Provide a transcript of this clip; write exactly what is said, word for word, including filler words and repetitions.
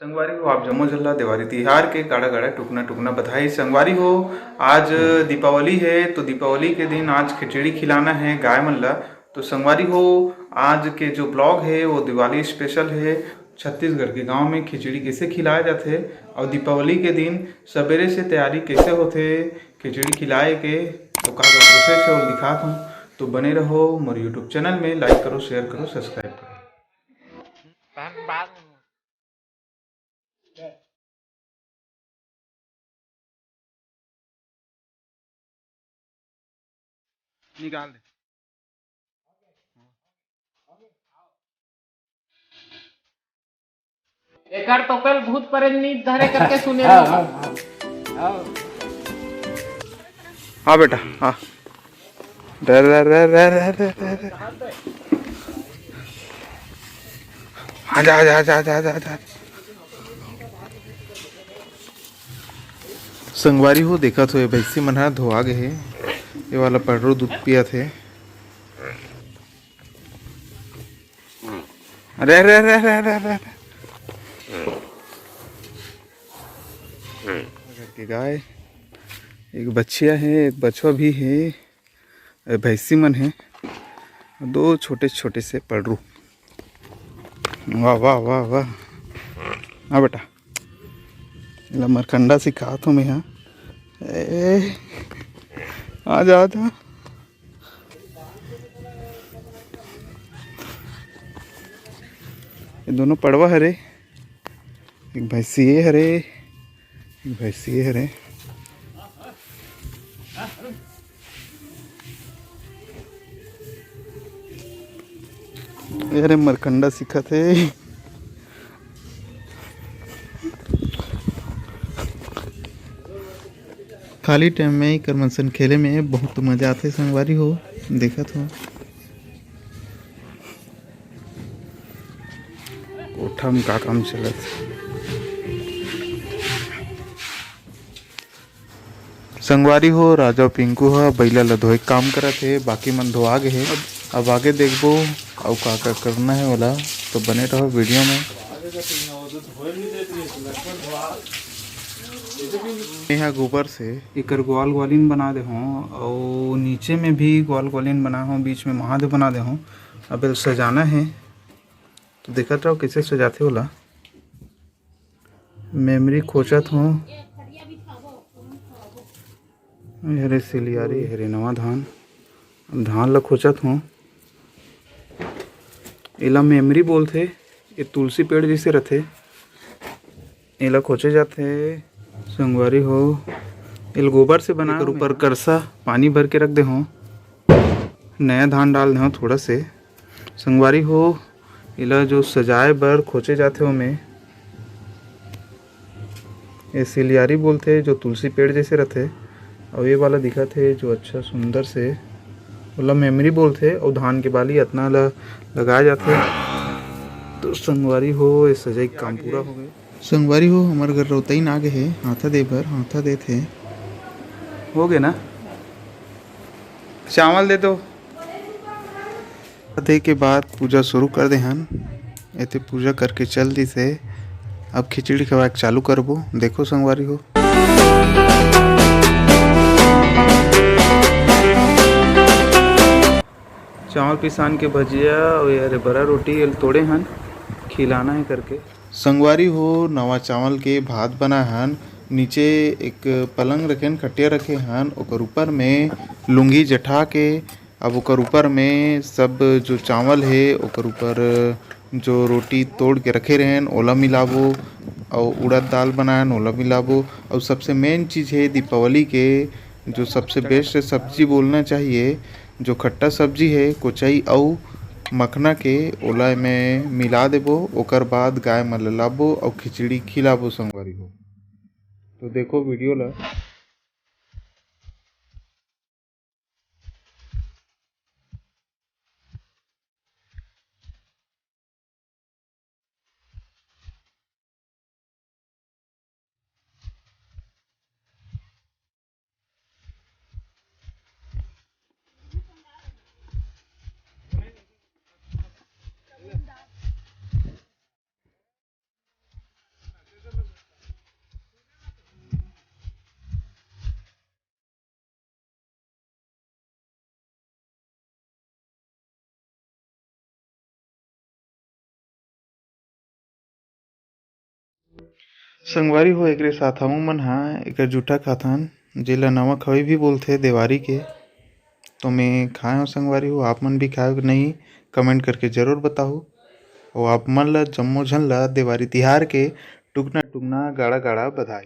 संगवारी हो, आप जम्मो झन ला देवारी तिहार के गाड़ा गाड़ा टुकना टुकना बधाई। संगवारी हो, आज दीपावली है, तो दीपावली के दिन आज खिचड़ी खिलाना है गाय मन ला। तो संगवारी हो, आज के जो ब्लॉग है वो दिवाली स्पेशल है। छत्तीसगढ़ के गांव में खिचड़ी कैसे खिलाया जाथे और दीपावली के दिन सवेरे से तैयारी कैसे होथे खिचड़ी खिलाए के, तो का का प्रोसेस है वो दिखात हूँ। तो बने रहो मोर यूट्यूब चैनल में, लाइक करो, शेयर करो, सब्सक्राइब करो। निकाल दे। एकर तो कल भूत प्रेत नींद धरे करके सुने हाँ, रहो। हाँ, हाँ, हाँ। हाँ बेटा, हाँ। रे, रे, रे। हाँ, जा, जा, जा। संगवारी हो, देखत हो, ये भैंसी मन ह धोआ गे हे। ये वाला पड़रू दूध पियत हे। अरे, अरे, अरे, अरे, अरे, अरे। घर के गाय, एक बछिया हे, एक बछवा भी हे। ए, भैंसी मन हे, दो छोटे छोटे से पड़रू। वाह, वाह, वाह, वाह। आ बेटा, एला मरकंडा सिखात हूँ मैं हा। ए, आ जा, आ जा। ये दोनों पड़वा हरे, एक भैंसी ये हरे, एक भैंसी ये हरे। अरे मरकंडा सिखत हे। खाली टाइम में एकर मन सन खेले में बहुत मजा आथे संगवारी हो, देखत हो। कोठा में का काम चलत हे? संगवारी हो, राजा पिंकू ह बइला ल धोए के काम करत हे, बाकी मन धोआ गे हे। अब आगे देखबो अउ का का करना हे ओला, तो बने रहो वीडियो में। मेहा गोबर से एकर ग्वाल ग्वालिन बना दे हों, अउ नीचे में भी ग्वाल ग्वालिन बना हों, बीच में महादेव बना दे हों। अब एला सजाना हे, तो देखत रहो कैसे सजाथे ओला। मेमरी खोचत हों। ए हरे सिलियारी, ए हरे नवा धान। अब धान ल खोचत हों। एला मेमरी बोलथे। ये तुलसी पेड़ जैसे रथे। एला खोचे जाथे। संगवारी हो, एला गोबर से बना, एकर ऊपर करसा पानी भर के रख दे हों। नया धान डाल दे हों थोड़ा से। संगवारी हो, एला जो सजाए बर खोचे जाथे ओमे, ए सिलियारी बोलथे, जो तुलसी पेड़ जैसे रथे। अउ ये वाला दिखत हे जो अच्छा सुंदर से, ओला मेमरी बोलथे। अउ धान के बाली अतना ला लगाए जाथे। तो संगवारी हो, ये सजाई के काम पूरा हो गए। संगवारी हो, हमर घर रौतइन आ गे हे, हाथा दे बर, हाथा देत हे। हो गे ना? चावल दे दो। दे के बाद पूजा शुरू कर दे हन। एते पूजा करके चल दिस हे। अब खिचड़ी खवाए के चालू करबो। देखो संगवारी हो। चावल पिसान के भजिया अउ ये हरे बरा रोटी, एल तोड़े हन, खिलाना हे करके। संगवारी हो, नवा चावल के भात बनाए हन। नीचे एक पलंग रखे हन, खटिया रखे हन, ओकर ऊपर में लुंगी जठा के, अब ओकर ऊपर में सब जो चावल हे, ओकर ऊपर जो रोटी तोड़ के रखे रहेन, ओला मिलाबो, अउ उड़द दाल बनाएन, ओला मिलाबो। अउ सबसे मेन चीज हे दीपावली के, जो सबसे बेस्ट सब्जी बोलना चाहिए, जो खट्टा सब्जी हे, कोचई अउ मखना के, ओला एमे मिला देबो। ओकर बाद गाय मन ल लाबो अउ खिचड़ी खिलाबो संगवारी हो। तो देखो वीडियो ला। संगवारी हो, एकरे साथ हमू मन हा एकर जूठा खाथन, जेला नवा खवई भी बोलथे देवारी के। तो मैं खाए हूँ संगवारी हो, आप मन भी खाए हो कि नहीं, कमेंट करके जरूर बताहू। और आप मन ला, जम्मो झन ला देवारी तिहार के टुकना टुकना, गाड़ा गाड़ा बधाई।